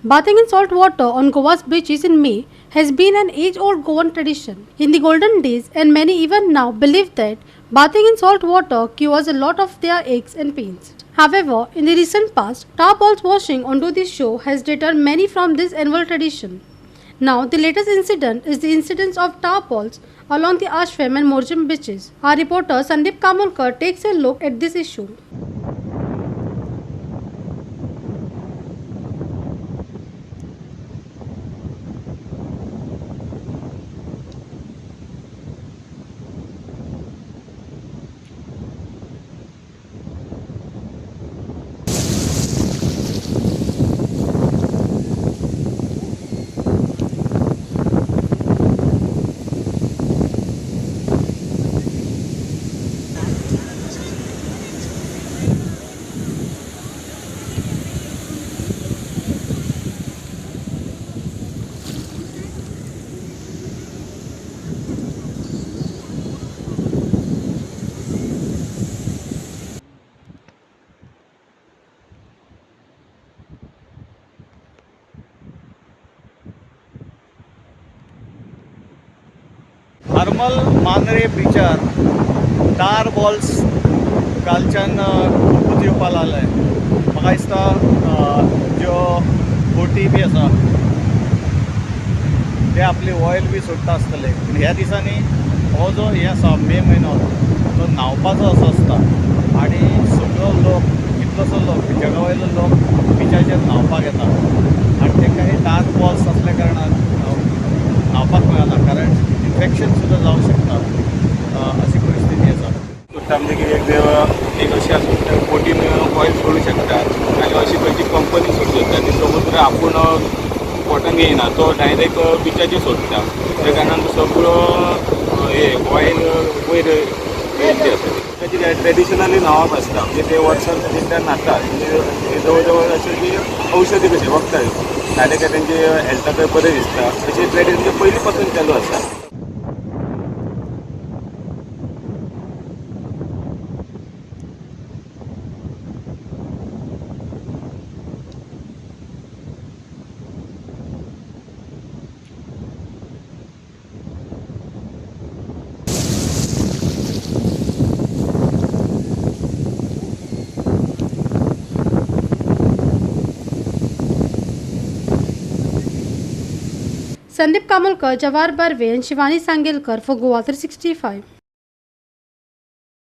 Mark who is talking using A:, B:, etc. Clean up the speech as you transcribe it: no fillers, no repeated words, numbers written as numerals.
A: Bathing in salt water on Goa's beaches in May has been an age-old Goan tradition. In the golden days, and many even now believe that bathing in salt water cures a lot of their aches and pains. However, in the recent past, tar balls washing onto the shore has deterred many from this annual tradition. Now, the latest incident is the incidence of tar balls along the Ashwem and Morjim beaches. Our reporter Sandeep Kamulkar takes a look at this issue.
B: Harmal Mandrem बिचार tar balls कालच्यान खुबूच येवपा लागले. म्हाका दिसता ज्यो बोटी बी आसा ते आपली ऑयल बी सोडटा आसतले, पूण ह्या दिसांनी हो जो हे आसा मे म्हयनो तो न्हांवपाचो असो आसता आनी सगळो लोक कितलोसो लोक जगा वयलो लोक बिचाचेर न्हांवपाक येता आनी तांकां हे टार बॉल्स आसल्या कारणान न्हांवपाक मेळना, कारण इन्फेक्शन सुद्दां जावं शकता अशी परिस्थिती आसा.
C: सोडटा म्हणजे की एक अशी आसूं बोटीन ऑयल सोडूं शकता आनी अशी खंयची कंपनी सोडूं शकता आनी समुद्र आपूण पोटान येयना, तो डायरेक्ट बिचाचेर सोडटा. त्या कारणान तो सगळो हे ऑयल वयर येयल्ली आसा. ताची ट्रेडिशनली न्हांवप आसता, म्हणजे ते वर्सान एकदां न्हातात, म्हणजे जवळ जवळ अशें की औषधी कशें वखदां न्हाले काय तेंचे हेल्थाक बरें दिसता. अशें ट्रेडिशन पयलीं पासून चालू आसा.
A: Sandeep Kamulkar, Jawahar Barve and Shivani Sangelkar for Goa 365.